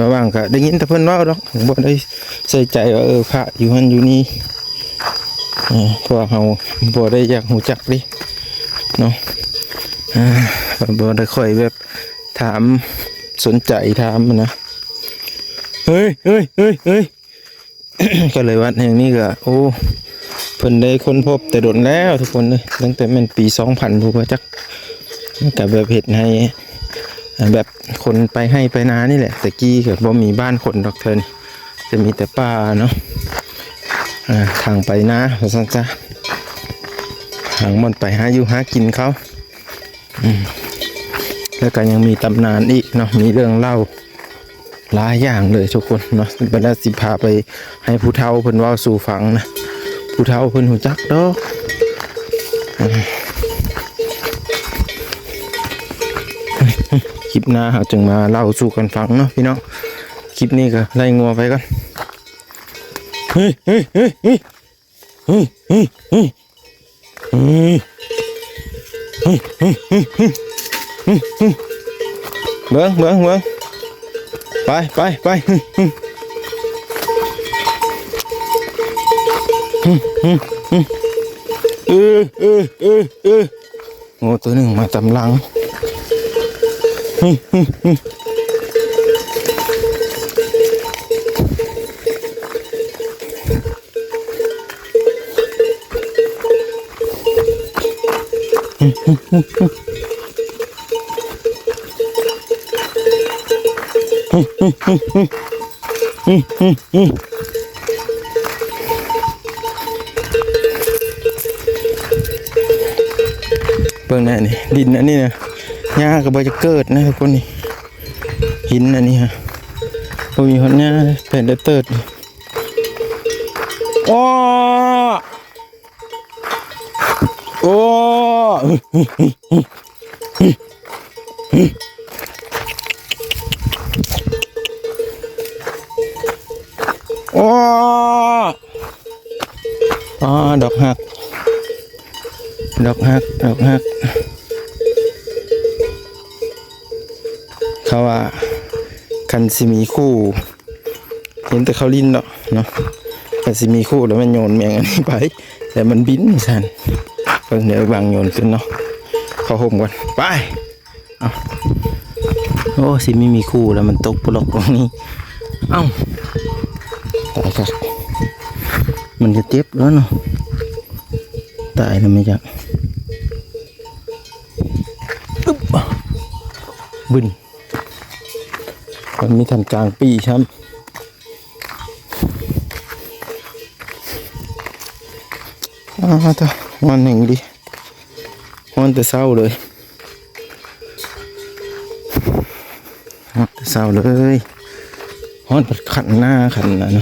ລະຫວ່າງກໍໄດ້ຍິນແຕ່ເພິ່ນເວົ້າດອກ ບໍ່ໄດ້ໃສ່ໃຈວ່າ ເອີ ພະຢູ່ຫັ້ນຢູ່ນີ້ ເອີ ເພາະວ່າເຮົາບໍ່ໄດ້ຢາກຮູ້ຈັກເດ້ເນາະ ເອີ ບໍ່ໄດ້ຄ່ອຍແບບຖາມ ສົນໃຈຖາມນະ ເຮີ້ຍ ເຮີ້ຍ ເຮີ້ຍ ເຮີ້ຍ. ກໍເລີຍວັດແຫ່ງນີ້ກໍ ໂອ້ ເພິ່ນໄດ້ຄົ້ນພົບແຕ່ດົນແລ້ວທຸກຄົນເອີຍ ຕັ້ງແຕ່ແມ່ນປີສອງພັນພຸ້ນວ່າຈັກ ກໍແບບເຮັດໃຫ້ ແບບຄົນໄປໄຮ່ໄປນານີ້ແຫຼະ ແຕ່ກີ້ກໍບໍ່ມີບ້ານຄົນດອກເທື່ອນີ້ ຈະມີແຕ່ປ່າເນາະ ອ່າ ທາງໄປນາວ່າຊັ້ນຊະ ທາງບ່ອນໄປຫາຢູ່ຫາກິນເຂົາ. ອືມ ແລ້ວກໍຍັງມີຕຳນານອີກເນາະ ມີເລື່ອງເລົ່າຫຼາຍຢ່າງເລີຍທຸກຄົນເນາະ ບັດນີ້ຊິພາໄປໃຫ້ຜູ້ເຖົ້າເພິ່ນເວົ້າສູ່ຟັງນະ ຜູ້ເຖົ້າເພິ່ນຮູ້ຈັກດອກ ອືມ ຄລິບໜ້າເຮົາຈຶ່ງມາເລົ່າສູ່ກັນຟັງເນາະພີ່ນ້ອງ ຄລິບນີ້ກໍໄລ່ງົວໄປກ່ອນ ເຮີ້ຍ ເຮີ້ຍ ເຮີ້ຍ ເຮີ້ຍ. ເບິ່ງ ເບິ່ງ ເບິ່ງ ໄປ ໄປ ໄປ ເອີ ເອີ ເອີ ເອີ. ໂອ້ ໂຕໜຶ່ງມາຕາມຫຼັງ ເບິ່ງແນ່ນີ້ ດິນອັນນີ້ນະ ຫຍ້າກໍບໍ່ຈະເກີດນະທຸກຄົນນີ້ ຫີນອັນນີ້ຮະ ບໍ່ມີຮອດຫຍ້າ ແຜ່ນເຕີດ ໂອ້ ໂອ້ ໂອ້ ອໍ ດອກຮັກ ດອກຮັກ ດອກຮັກ ເຂົາວ່າຄັນຊິມີຄູ່ ເຫັນແຕ່ເຂົາຫຼິ້ນເນາະ ເນາະ ຄັນຊິມີຄູ່ແລ້ວແມ່ນໂຍນແມງອັນນີ້ໄປ ແລ້ວມັນບິນຊັ້ນ ເບິ່ງເດີ ບາງໂຍນຂຶ້ນເນາະ ເຂົ້າຮົ່ມກ່ອນ ໄປ. ເອົ້າ ໂອ້ ຊິມີ ມີຄູ່ແລ້ວມັນຕົກປະລັອກລົງນີ້ ເອົ້າ ຕາຍຄັກ ມັນຈະເຈັບແລ້ວເນາະ ຕາຍແລ້ວແມ່ນຈັກ ອຶບ ບຶ້ນ ມັນມີທັນກາງປີ້ຊ້ຳ ອ້າ ໂທ້ ຮ້ອນແຮງອີ່ຫຼີ ຮ້ອນແຕ່ເຊົ້າເລີຍ ຮ້ອນແຕ່ເຊົ້າເລີຍ ຮ້ອນພັດຂັນໜ້າຂັນນັ້ນ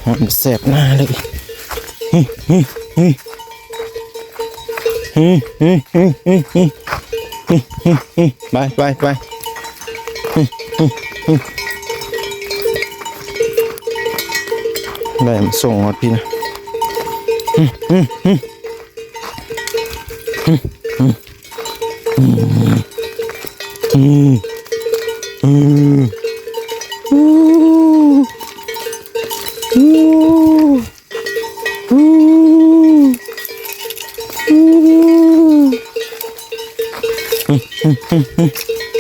ຮ້ອນແສບໜ້າເລີຍ ໄປ ໄປ ໄປ ໄລ່ມາສົ່ງຮອດພີ້ນະ ອືມ ອືມ ອືມ ອືມ ອືມ ອືມ ອືມ ອືມ ອືມ ອືມ ອືມ ອືມ ອື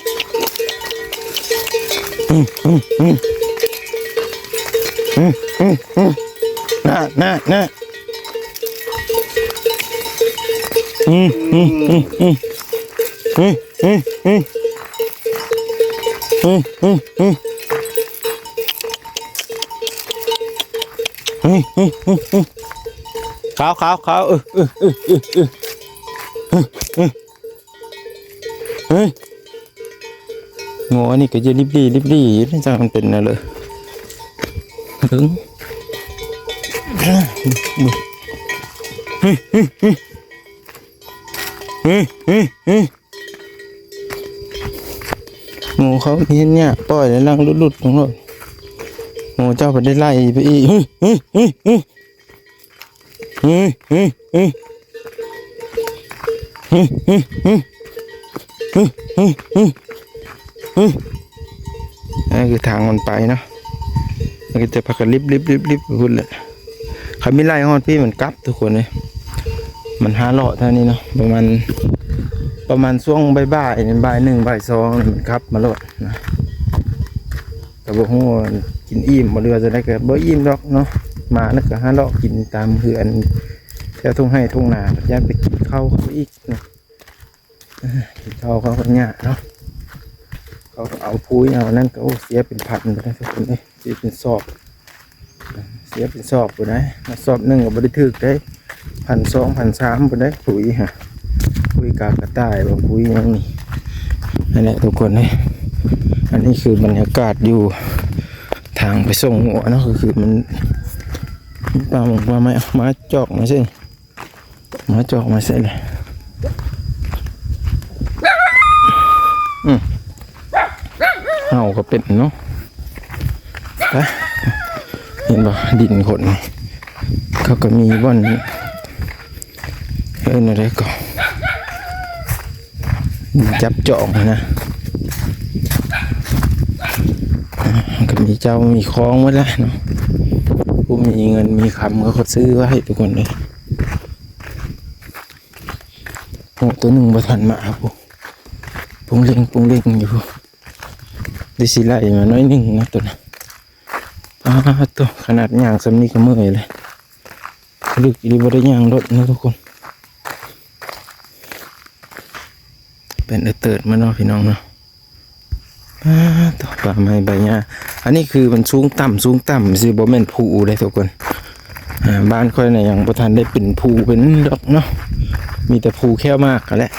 ມ ອືມ ອືມ ອືມ ນະ ນະ ນະ ອືມ ອືມ ອືມ ອືມ ອືມ ອືມ ອືມ ອືມ ອືມ ອືມ ອືມ ອືມ ອືມ ຂາວ ຂາວ ຂາວ ເອີ ເອີ ເອີ ເອີ ເອີ ເອີ ເອີ ງົວອັນນີ້ກໍຈະລິບຫຼີ່ລິບຫຼີ່ ຈັກມັນເປັນແນວໃດ ເບິ່ງ ເຮີ້ຍ ເຮີ້ຍ ເຮີ້ຍ ເຮີ້ຍ ເຮີ້ຍ ເຮີ້ຍ ງູເຂົາເຫັນຫຍ້າປ່ອຍແລ້ວລັງຫຼຸດໆລົງໂລດ ງູເຈົ້າໄປໄດ້ໄລ່ໄປອີກ ເຮີ້ຍ ເຮີ້ຍ ເຮີ້ຍ ເຮີ້ຍ ເຮີ້ຍ ເຮີ້ຍ ເຮີ້ຍ ເຮີ້ຍ ຫັ້ນຄືທາງມັນໄປເນາະ. ມັນກໍຈະພາກັນລິບໆໆໆໄປພຸ້ນແຫຼະ. ຄັນມີໄລ່ຮອດພີ້ມັນກັບທຸກຄົນເອີຍ. ມັນຫາເລາະທາງນີ້ເນາະ ປະມານ ປະມານຊ່ວງບ່າຍໆນີ້ ບ່າຍໜຶ່ງ ບ່າຍສອງນີ້ມັນກັບມາໂລດນະ. ກໍບໍ່ຮູ້ວ່າກິນອີ່ມບໍ່ ຫຼືວ່າຈັ່ງໃດ ກໍບໍ່ອີ່ມດອກເນາະ. ມາແລ້ວກໍຫາເລາະກິນຕາມເຮືອນ ແຖວທົ່ງໄຮ່ທົ່ງນາ ຢ້ານໄປກິນເຂົ້າເຂົາອີກເນາະ. ເອີ ເຂົາ ເຂົາກໍຍາກເນາະ. ເຂົາກໍເອົາປຸ໋ຍເອົາອັນນັ້ນກໍ ໂອ້ ເສຍເປັນພັນໄປແລ້ວທຸກຄົນເອີຍ. ເສຍເປັນສອບ ເສຍເປັນສອບພຸ້ນໃດ໋. ສອບໜຶ່ງກໍບໍ່ໄດ້ຖືກເດ້ ພັນສອງ ພັນສາມພຸ້ນໃດ໋ ປຸ໋ຍຫັ້ນ. ປຸ໋ຍກາກະຕ່າຍບໍ່ ປຸ໋ຍຫຍັງນີ້. ນັ້ນແຫຼະທຸກຄົນເອີຍ. ອັນນີ້ຄືບັນຍາກາດຢູ່ທາງໄປສົ່ງງົວເນາະ. ກໍຄືມັນ ປ່າໝົກປ່າໄມ້ ເອົາ ມາຈອກມາຊິ ມາຈອກມາໃສ່ເລີຍ. ອືມ ເຮົາກໍເປັນເນາະ. ໄປ ເຫັນບໍ່ ດິນຄົນ ເຂົາກໍມີບ່ອນ ເອີ້ນແນວໃດກໍ ຈັບຈອງນະ. ກໍມີເຈົ້າມີຂອງໝົດແຫຼະເນາະ. ຜູ້ມີເງິນມີຄຳເຂົາກໍຊື້ໄວ້ທຸກຄົນເອີຍ. ໂອ້ ໂຕໜຶ່ງບໍ່ທັນມາພຸ້ນ ປຸງເລັງປຸງເລັງຢູ່. ໄດ້ຊິໄລ່ມາໜ້ອຍໜຶ່ງນະໂຕນັ້ນ. ປາດໂທ້ ຂະໜາດຍ່າງສ່ຳນີ້ກໍເມື່ອຍແລ້ວ. ລຶກອີ່ຫຼີ ບໍ່ໄດ້ຍ່າງດົນນະທຸກຄົນ. ເປັນເອີເຕີດມາເນາະພີ່ນ້ອງເນາະ. ປາດໂທ້ ປ່າໄມ້ໃບຫຍ້າ. ອັນນີ້ຄືມັນສູງຕ່ຳ ສູງຕ່ຳຊື່ ບໍ່ແມ່ນພູເດ້ທຸກຄົນ. ອ່າ ບ້ານຂ້ອຍນະຍັງບໍ່ທັນໄດ້ເປັນພູເປັນດອກເນາະ ມີແຕ່ພູແຂ້ວໝາກຫັ້ນແຫຼະ.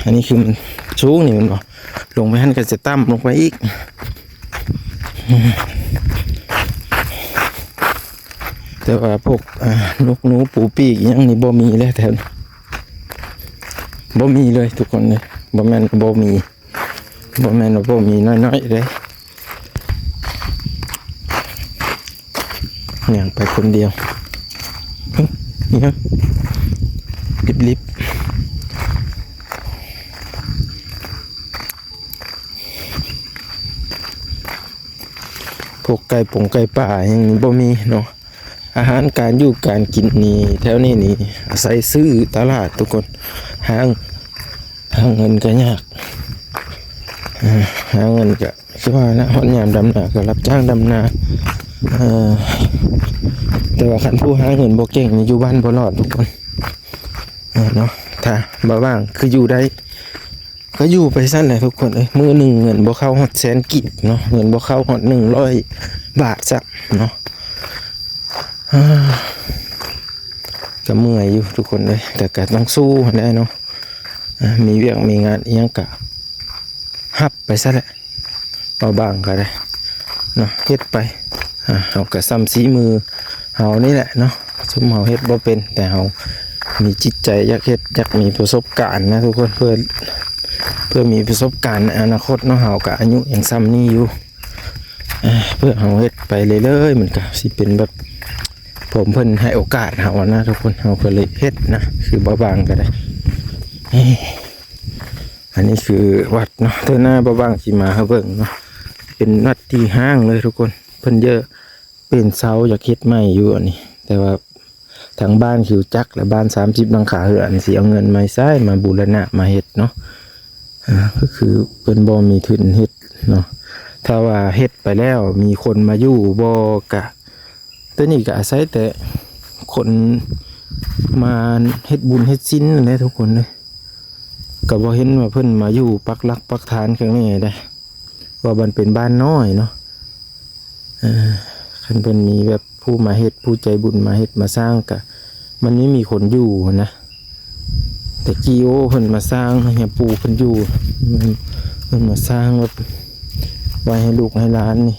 ອັນນີ້ຄືມັນສູງນີ້ແມ່ນບໍ່ ລົງໄປຫັ້ນກໍຈະຕ່ຳລົງໄປອີກ. ແຕ່ວ່າພວກ ອ່າ ນົກໜູປູປີກອີ່ຫຍັງນີ້ບໍ່ມີແລ້ວແຖວນີ້ ບໍ່ມີເລີຍທຸກຄົນເອີຍ. ບໍ່ແມ່ນບໍ່ມີ ບໍ່ແມ່ນວ່າບໍ່ມີ ນ້ອຍໆເດ້. ຍ່າງໄປຄົນດຽວ ຫຶ ອີຫຍັງ ລິບໆ. ພວກໄກ່ປົງໄກ່ປ່າຫຍັງນີ້ບໍ່ມີເນາະ. ອາຫານການຢູ່ການກິນນີ້ ແຖວນີ້ນີ້ອາໄສຊື້ຕະຫຼາດທຸກຄົນ. ຫາ ຫາເງິນກໍຍາກ ເອີ ຫາເງິນກໍຄືວ່ານະ ຮອດຍາມດຳນາກໍຮັບຈ້າງດຳນາ. ເອີ ແຕ່ວ່າຄັນຜູ້ຫາເງິນບໍ່ເກັ່ງນີ້ ຢູ່ບ້ານບໍ່ລອດທຸກຄົນ ເອີ ເນາະ. ຖ້າບໍ່ວ່າງຄືຢູ່ໄດ້ ກໍຢູ່ໄປຊັ້ນແຫຼະທຸກຄົນເອີຍ. ມື້ໜຶ່ງເງິນບໍ່ເຂົ້າຮອດແສນກີບເນາະ ເງິນບໍ່ເຂົ້າຮອດໜຶ່ງຮ້ອຍບາດຊ້ຳເນາະ. ເອີ ກໍເມື່ອຍຢູ່ທຸກຄົນເອີຍ ແຕ່ກໍຕ້ອງສູ້ຫັ້ນແຫຼະເນາະ. ອ່າ ມີວຽກມີງານອີ່ຫຍັງກະຮັບໄປຊະແຫຼະ ເບົາບາງກໍໄດ້ເນາະ ເຮັດໄປ. ອ່າ ເຮົາກໍຊ່ຳສີມືເຮົານີ້ແຫຼະເນາະ ຊຸມເຮົາເຮັດບໍ່ເປັນ ແຕ່ເຮົາມີຈິດໃຈຢາກເຮັດ ຢາກມີປະສົບການນະທຸກຄົນ ເພື່ອ ເພື່ອມີປະສົບການໃນອະນາຄົດເນາະ. ເຮົາກໍອາຍຸຍັງຊ່ຳນີ້ຢູ່ ອ່າ ເພື່ອເຮົາເຮັດໄປເລື້ອຍໆ ມັນກໍຊິເປັນແບບ ຜົມເພິ່ນໃຫ້ໂອກາດເຮົານະທຸກຄົນ ເຮົາກໍເລີຍເຮັດນະ ຄືເບົາບາງກໍໄດ້. ອັນນີ້ຄືວັດເນາະ ເທື່ອໜ້າເບົາບາງຊິມາໃຫ້ເບິ່ງເນາະ. ເປັນວັດທີ່ຮ້າງເລີຍທຸກຄົນ ເພິ່ນເຍາະ ເປັນເຊົາຢາກເຮັດໃໝ່ຢູ່ອັນນີ້ ແຕ່ວ່າທາງບ້ານຄິວຈັກ ແລະ ບ້ານສາມສິບຫຼັງຄາເຮືອນ ຊິເອົາເງິນມາໃສ ມາບູລະນະ ມາເຮັດເນາະ. ອ່າ ກໍຄືເພິ່ນບໍ່ມີທຶນເຮັດເນາະ. ຖ້າວ່າເຮັດໄປແລ້ວມີຄົນມາຢູ່ບໍ່ ກະ ແຕ່ນີ້ກໍອາໄສແຕ່ຄົນມາເຮັດບຸນເຮັດສິນນັ້ນແຫຼະທຸກຄົນເອີຍ. ກໍບໍ່ເຫັນວ່າເພິ່ນມາຢູ່ປັກຫຼັກປັກຖານຂ້າງໃນໃດ ວ່າມັນເປັນບ້ານນ້ອຍເນາະ. ເອີ ຄັນເພິ່ນມີແບບຜູ້ມາເຮັດ ຜູ້ໃຈບຸນມາເຮັດມາສ້າງ ກະມັນໄມ່ມີຄົນຢູ່ຫັ້ນນະ. ແຕ່ກີ້ ໂອ້ ເພິ່ນມາສ້າງໃຫ້ປູ່ເພິ່ນຢູ່ ເພິ່ນມາສ້າງແບບໄວ້ໃຫ້ລູກໃຫ້ຫຼານນີ້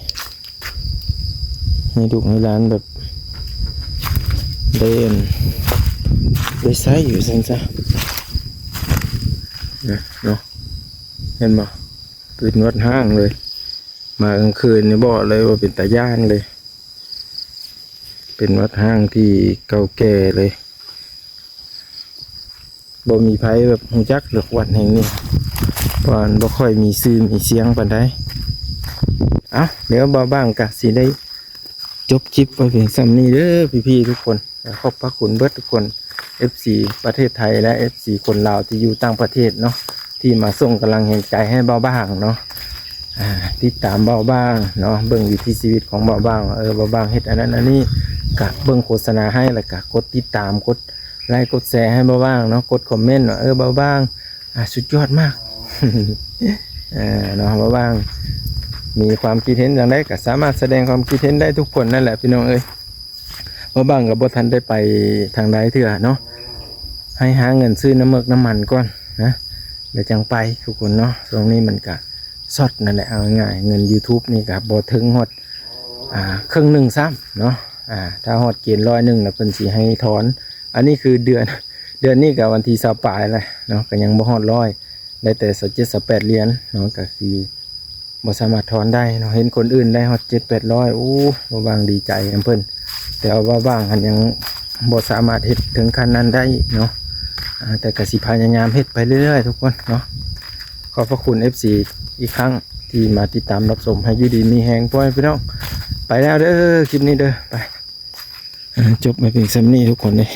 ໃຫ້ລູກໃຫ້ຫຼານແບບໄດ້ ໄດ້ໃຊ້ຢູ່ຊັ້ນຊະ ເນາະ. ເຫັນບໍ່? ເປັນວັດຮ້າງເລີຍ. ມາກາງຄືນນີ້ບອກເລີຍວ່າເປັນຕາຢ້ານເລີຍ. ເປັນວັດຮ້າງທີ່ເກົ່າແກ່ເລີຍ. ບໍ່ມີໃຜແບບຮູ້ຈັກດອກວັດແຫ່ງນີ້ ເພາະວ່າມັນບໍ່ຄ່ອຍມີຊື່ມີສຽງປານໃດ. ເອົ້າ ດຽວບ່າວບ່າງກະຊິໄດ້ຈົບຄລິບໄວ້ພຽງສ່ຳນີ້ເດີພີ່ໆທຸກຄົນ. ຂອບພະຄຸນເບິດທຸກຄົນ ເອັຟຊີປະເທດໄທ ແລະ ເອັຟຊີຄົນລາວທີ່ຢູ່ຕ່າງປະເທດເນາະ ທີ່ມາສົ່ງກຳລັງແຮງໃຈໃຫ້ບ່າວບ່າງເນາະ. ອ່າ ຕິດຕາມບ່າວບ່າງເນາະ ເບິ່ງວິຖີຊີວິດຂອງບ່າວບ່າງ ວ່າ ເອີ ບ່າວບ່າງເຮັດອັນນັ້ນອັນນີ້ ກະເບິ່ງໂຄສະນາໃຫ້ ແລ້ວກະກົດຕິດຕາມ ກົດໄລກົດແຊໃຫ້ບ່າວບ່າງເນາະ ກົດຄອມເມັນວ່າ ເອີ ບ່າວບ່າງ ອ່າ ສຸດຍອດມາກ ເອີ ເນາະ ບ່າວບ່າງມີຄວາມຄິດເຫັນຈັ່ງໃດ ກະສາມາດສະແດງຄວາມຄິດເຫັນໄດ້ທຸກຄົນນັ້ນແຫຼະພີ່ນ້ອງເອີຍ. ບ່າວບ່າງກະບໍ່ທັນໄດ້ໄປທາງໃດເທື່ອເນາະ ໃຫ້ຫາເງິນຊື້ນ້ຳເໝິກນ້ຳມັນກ່ອນນະ ແລ້ວຈັ່ງໄປທຸກຄົນເນາະ. ຊ່ວງນີ້ມັນກະຊັອດນັ້ນແຫຼະ ເອົາງ່າຍໆ ເງິນຢູທູບນີ້ກະບໍ່ເຖິງຮອດ ອ່າ ເຄິ່ງໜຶ່ງຊ້ຳເນາະ. ອ່າ ຖ້າຮອດເກນຮ້ອຍໜຶ່ງແລ້ວເພິ່ນຊິໃຫ້ຖອນ. ອັນນີ້ຄືເດືອນ ເດືອນນີ້ກະວັນທີຊາວປາຍແລ້ວເນາະ ກະຍັງບໍ່ຮອດຮ້ອຍ ໄດ້ແຕ່ຊາວເຈັດ ຊາວແປດຫຼຽນເນາະ ກະຄື ບໍ່ສາມາດຖອນໄດ້ເນາະ. ເຫັນຄົນອື່ນໄດ້ຮອດເຈັດແປດຮ້ອຍ ໂອ້ ບ່າວບ່າງດີໃຈນຳເພິ່ນ ແຕ່ວ່າບ່າວບ່າງຫັ້ນຍັງບໍ່ສາມາດເຮັດເຖິງຂັ້ນນັ້ນໄດ້ເນາະ. ອ່າ ແຕ່ກະຊິພະຍາຍາມເຮັດໄປເລື້ອຍໆທຸກຄົນເນາະ. ຂອບພະຄຸນເອັຟຊີອີກຄັ້ງທີ່ມາຕິດຕາມຮັບຊົມ ໃຫ້ຢູ່ດີມີແຮງພໍ່ແມ່ພີ່ນ້ອງ. ໄປແລ້ວເດີ ຄລິບນີ້ເດີ ໄປ ຈົບໄປພຽງສ່ຳນີ້ທຸກຄົນເດ້.